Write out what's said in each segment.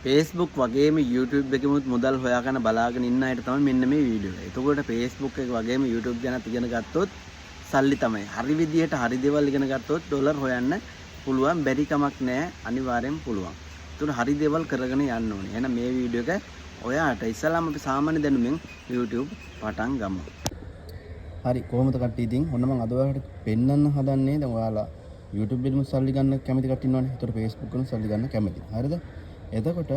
Facebook වගේම YouTube එකෙමුත් මුදල් හොයාගෙන බලාගෙන ඉන්න අයට තමයි මෙන්න මේ වීඩියෝ එක. එතකොට Facebook එක වගේම YouTube ගැනත් ඉගෙන ගත්තොත් සල්ලි තමයි. හරි විදියට හරි දේවල් ඉගෙන ගත්තොත් ඩොලර් හොයන්න පුළුවන්, බැරි කමක් නෑ, අනිවාර්යෙන් පුළුවන්. ඒතකොට හරි දේවල් කරගෙන යන්න ඕනේ. එහෙනම් මේ වීඩියෝ එක ඔයාට ඉස්සලාම අපි සාමාන්‍ය දැනුමින් YouTube පටන් ගමු. හරි, කොහොමද කට්ටිය? ඉතින් ඔන්න මං අද ඔයාලට පෙන්වන්න හදන්නේ, දැන් ඔයාලා YouTube එකෙන් සල්ලි ගන්න කැමති කට්ටිය ඉන්නවනේ. ඒතකොට Facebook එකෙන් සල්ලි ගන්න කැමති. හරිද? එතකොට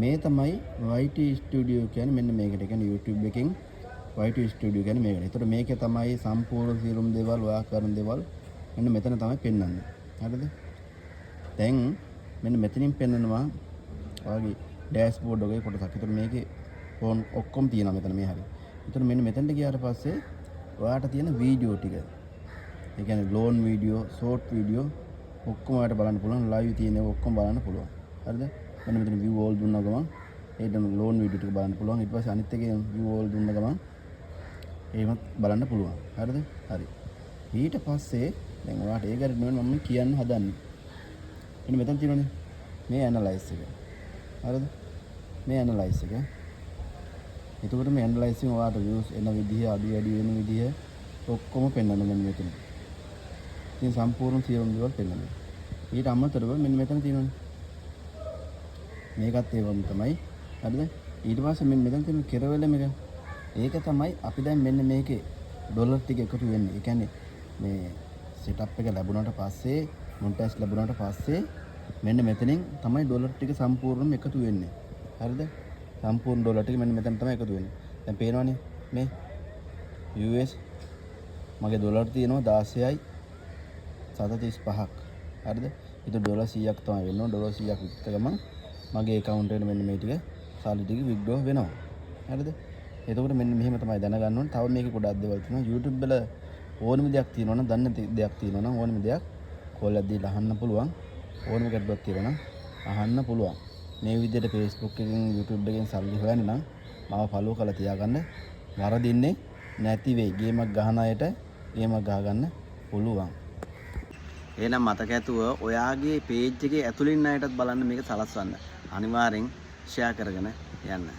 මේ තමයි YT Studio කියන්නේ මෙන්න මේකට. ඒ කියන්නේ YouTube එකෙන් YT Studio කියන්නේ මේකට. එතකොට මේකේ තමයි සම්පූර්ණ සියලුම දේවල්, ඔයා කරන දේවල් මෙන්න මෙතන තමයි පෙන්වන්නේ. හරිද? දැන් මෙන්න මෙතනින් පෙන්නනවා ඔයාගේ ඩෑෂ්බෝඩ් එකේ කොටසක්. ඒතකොට මේකේ ෆෝන් ඔක්කොම තියෙනවා මෙතන මේ හරිය. ඒතකොට මෙන්න මෙතනට ගියාට පස්සේ ඔයාට තියෙන වීඩියෝ ටික. ඒ කියන්නේ ලෝන්ග් වීඩියෝ, ෂෝට් වීඩියෝ ඔක්කොම ඔයාට බලන්න පුළුවන්. ලයිව් තියෙන ඒවා ඔක්කොම බලන්න පුළුවන්. හරිද? මෙන්න මෙතන view all දුන්නා ගමන් ඒකම ලෝන්ග් වීඩියෝ ටික බලන්න පුළුවන්. ඊට පස්සේ අනිත් එකේ view all දුන්න ගමන් එහෙමත් බලන්න පුළුවන්. හරිද? හරි. ඊට පස්සේ දැන් ඔයාට ඒ ගැන නෙවෙයි මම කියන්න හදන්නේ. මෙන්න මෙතන තියෙනවනේ මේ ඇනලයිස් එක. හරිද? මේ ඇනලයිස් එක. එතකොට මේ ඇනලයිස් එකෙන් ඔයාට views එන විදිහ, අඩු වැඩි වෙන විදිහ ඔක්කොම පෙන්වන්න මෙන්න මෙතන. ඉතින් සම්පූර්ණ සියලුම දේවල් පෙන්වනවා. ඊට අමතරව මෙන්න මෙතන තියෙනවනේ. මේකත් ඒ වගේම තමයි. හරිද? ඊට පස්සේ මෙන්න මෙතන තියෙන කෙරවලම එක. ඒක තමයි අපි දැන් මෙන්න මේකේ ඩොලර් ටික එකතු වෙන්නේ. ඒ කියන්නේ මේ සෙටප් එක ලැබුණාට පස්සේ, මොනිටයිස් ලැබුණාට පස්සේ මෙන්න මෙතනින් තමයි ඩොලර් ටික සම්පූර්ණයෙන්ම එකතු වෙන්නේ. හරිද? සම්පූර්ණ ඩොලර් ටික මෙන්න මෙතන තමයි එකතු වෙන්නේ. දැන් පේනවනේ මේ US මගේ ඩොලර් තියෙනවා 16යි 735ක්. හරිද? ඒක ඩොලර් 100ක් තමයි වෙන්න ඕන. ඩොලර් 100ක් විත්ත ගමන් මගේ ඇකවුන්ට් එකට මෙන්න මේ ටික සල්ලි ටික විත්ඩ්‍රෝ වෙනවා. හරිද? එතකොට මෙන්න මෙහෙම තමයි දැනගන්න ඕනේ. තව මේකේ ගොඩක් දේවල් තියෙනවා. YouTube වල ඕනම දෙයක් තියෙනවා නම්, දන්න දෙයක් තියෙනවා නම්, ඕනම දෙයක් කෝල් එකක් දීලා අහන්න පුළුවන්. ඕනම ගැටලුවක් තියෙනවා නම් අහන්න පුළුවන්. මේ විදිහට Facebook එකෙන්, YouTube එකෙන් සල්ලි හොයන්න නම් මාව ෆලෝ කරලා තියාගන්න. වරදින්නේ නැති වෙයි. ගේමක් ගහන අයට ගේමක් ගහගන්න පුළුවන්. එහෙනම් මතක ඇතුව ඔයාගේ පේජ් එකේ ඇතුළේ ඉන්න අයටත් බලන්න මේක සලස්වන්න. අනිවාර්යෙන් ෂෙයා කරගෙන යන්න.